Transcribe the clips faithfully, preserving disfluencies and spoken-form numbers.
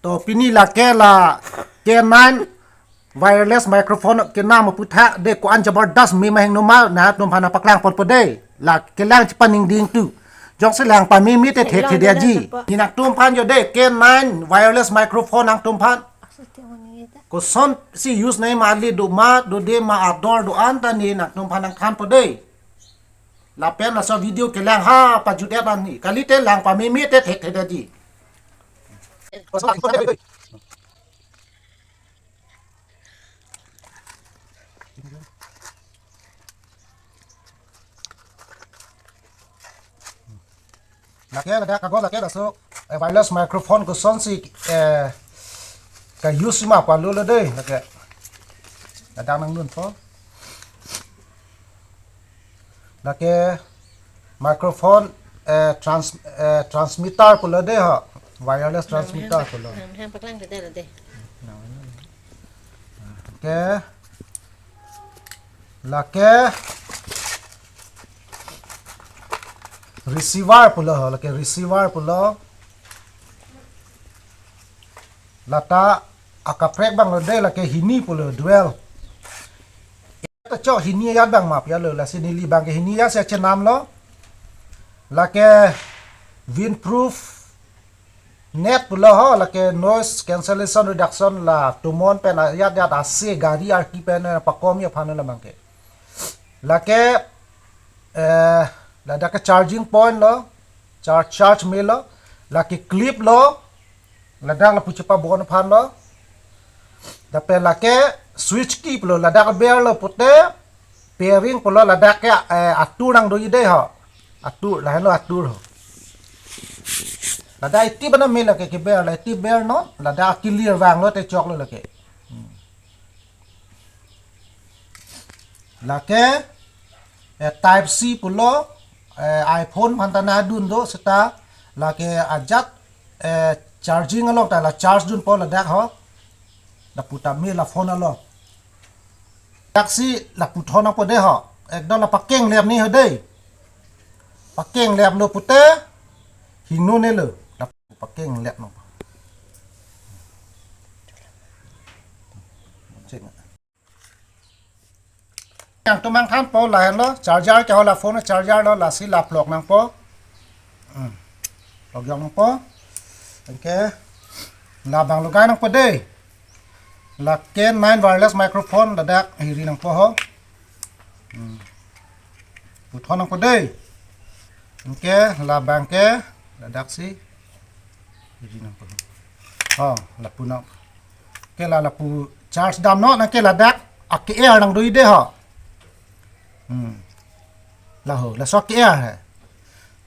To pini lake la K nine wireless microphone kenam aputhak de ko-an jabardast me ma hingno ma nangtumphan nangpaklang ponpo de. La kelang chepaningding tu. Jongsi lang pameme te thekthedetji. Nangtumphan jo de K nine wireless microphone nangtumphan kosonsi use nangji ma, ali do ma dode ma ador do-an ta ne nangtumphan nangthanpo de. Lapen laso video kelang ha pajut-et an ni. Kalite lang pameme te thekthedetji. Lake ladak kago lake laso, eh, wireless microphone kosonsi, eh, ka-use ma palo lo de lake. Ladak nangdunpo. Lake microphone, eh, trans-, eh, transmitter pulo de ho. Wireless transmitter pulo. Nang, nang paklang de de. Oke. Lake receiver pulo ho, lake receiver pulo. Lata akaprek abang lo de lake hini pulo, dual. Ta chok hini ajat abang ma pi-et lo, lasi neli abang ke hini ajat si chenam lo. Lake windproof net pulo ho, lake noise cancellation reduction, la tomon pen ajat ajat ase gari arki pen, eh, pakomji aphan lo abang ke. Lake, eh, ladak ke charging point lo, charge, charge melo, lake clip lo, ladak lapu chepabon aphan lo. Lapen lake switch key pulo, ladak berlo pute pairing pulo, ladak ke, eh, atur nangdoji de ho. Atur, lahenlo atur ho. Ladak iti bana melo ke, keber, la iti bernon, ladak kilir vanglo te choklo lake. Hmm. Lake, eh, type C pulo, eh, iPhone aphan ta nangdun do seta, lake ajat, eh, charging along ta la charge dunpo ladak ho. Lapu ta me la phone along. Daksi lapu thon nangpo de ho. Ekdom la pakeng lep ni ho de. Pakeng lep lo pute hingno ne lo. Lapu pakeng lep no. Cek. Nangtum nangthanpo lahenlo, charger ke ho la phone charger lo, lasi la plug nangpo. Hmm. Plug jong nangpo. Anke labang logai nangpo de. La K nine wireless microphone ladak hiri nangpo ho. Hmm. Puthot nangpo de. Anke labang ke ladaksi hiri nangpo. Ho, lapu nang. Ke la lapu charge damnon, anke ladak ake-er nangdoi de ho. Hmm. La ho, laso ake-er he.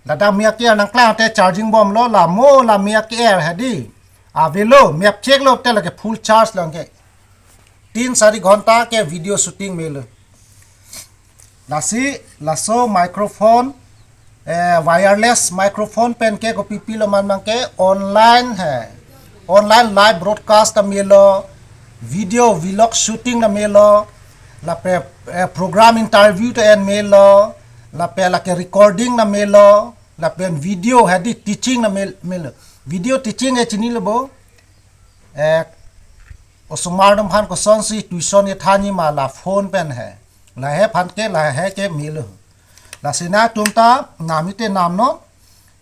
Ladak me ake-er nangklang te charging bomlo, la mo la me ake-er he di. Avelo, me ap cheklo te lake full charge lo anke. Tin sari ghonta ke video shooting melo. Lasi, laso microphone, eh, wireless microphone pen ke kopi pilo man abang ke online he. Online live broadcast ta melo, video vlog shooting ta melo, lapen, eh, program interview ta en melo, lapen lake recording ta melo, lapen video hadi teaching ta mel-, melo. Video teaching e chinilo bo. Eh, osomar atum aphan kosonsi tuition kethanji ma la phone pen he. Lahei aphan ke lahei ke melo. Lasi nangtum ta nam ite namnon.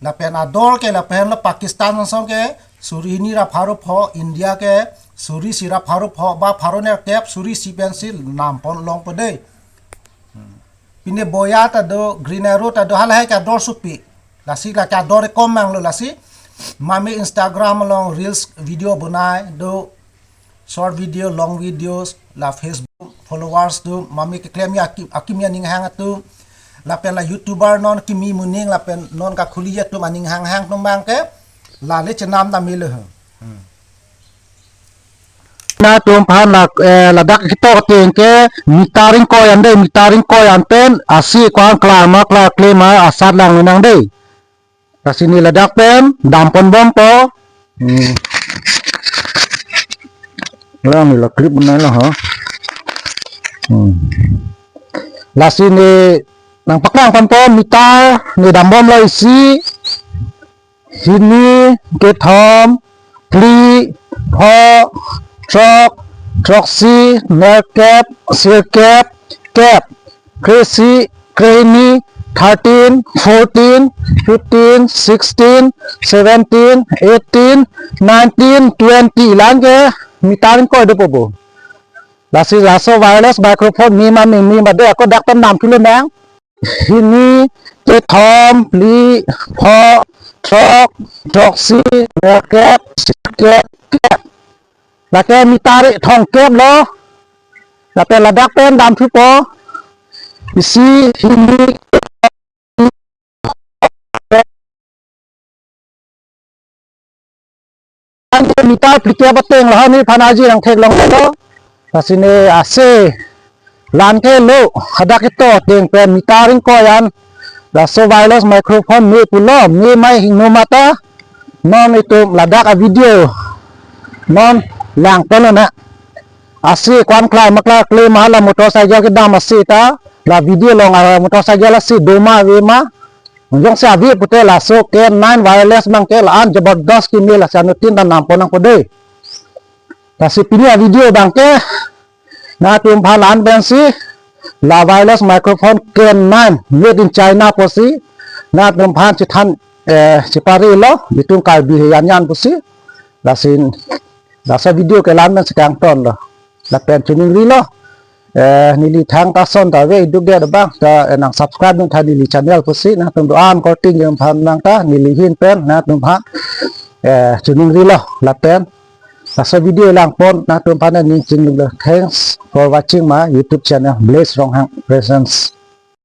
Lapen ador ke lapen lo Pakistan angsong ke suri hini ra pharo pho, India ke suri isi ra pharo pho, ba pharo nerkep suri isi pensi nampon longpo de. Hmm. Pine Boya ta do, Green Arrow ta do, halahei ke ador supi. Lasi lake ador ekom mang lo lasi. Mami Instagram along reels video bonai do, short video, long videos, la Facebook followers do, mami keklem ya akim, akim ya aning hang atum. Lapen la YouTuber non kimi muning, lapen non kakhuli ya atum aning hang hang atum abang ke. La le chenam ta melo. Hmm. Nangtum aphan la, eh, ladak ketok ateng ke metering coil an de, metering coil an pen ase ko-an kla ma kla kle ma asat lang nang de. Lasi ne ladak pen dampon bompo. Hmm. Lang ne la clip nai la ha. Hmm. Lasi ne nangpaklang ponpo meter ne dambomlo isi. Hini, kethom, phli, pho, throk, throksi, nerkep, sirkep, kep, kresi, krehini, thirteen, fourteen, fifteen, sixteen, seventeen, eighteen, nineteen, twenty, la-an ke meter ingkoi dopo bo. Lasi laso wireless microphone me ma me me ma de ako dak pen namthulo nang. Hini, kethom, phli, pho, throk, throksi, nerkep, sirkep, kep. Lake meter thomkep lo. Lapen ladak pen damthupo. Isi, hini, meter phlikep ateng lo, hini phan aji nangtheklonglo. Lasi ne ase la-an ke lo, hadak ito ateng pen meter ingkoi an laso wireless microphone me pulo, me ma hingno ma ta non itum ladak a-video non langpon lonang. Ase ko-an klai ma klai klem ma, la motorcycle kedam ase ta, la video along a motorcycle ase do ma ave ma. Jongsi ave pute laso K nine wireless abang ke la-an jabardast keme, lasi anuttin ta nampon nangpo dei. Lasi pini a-video abang ke nangtum aphan la-an pensi, la wireless microphone K nine made in China pusi nangtum aphan chethan, eh, cheparilo, itum Karbi ayan yan pusi. Lasi laso video ke la-an pensi kangtonlo. Lapen choningrilo. Eh, neli thangta ason ta ave, iduk det abang ta, eh, nang subscribe dun tha neli channel pusi, nangtum do-an korte nangphan nang ta neli ahin pen nangtum aphan, eh, choningrilo. Lapen laso video langpon, nangtum aphan ning chinglilo. Thanks for watching my YouTube channel, Blaze Ronghang Presents.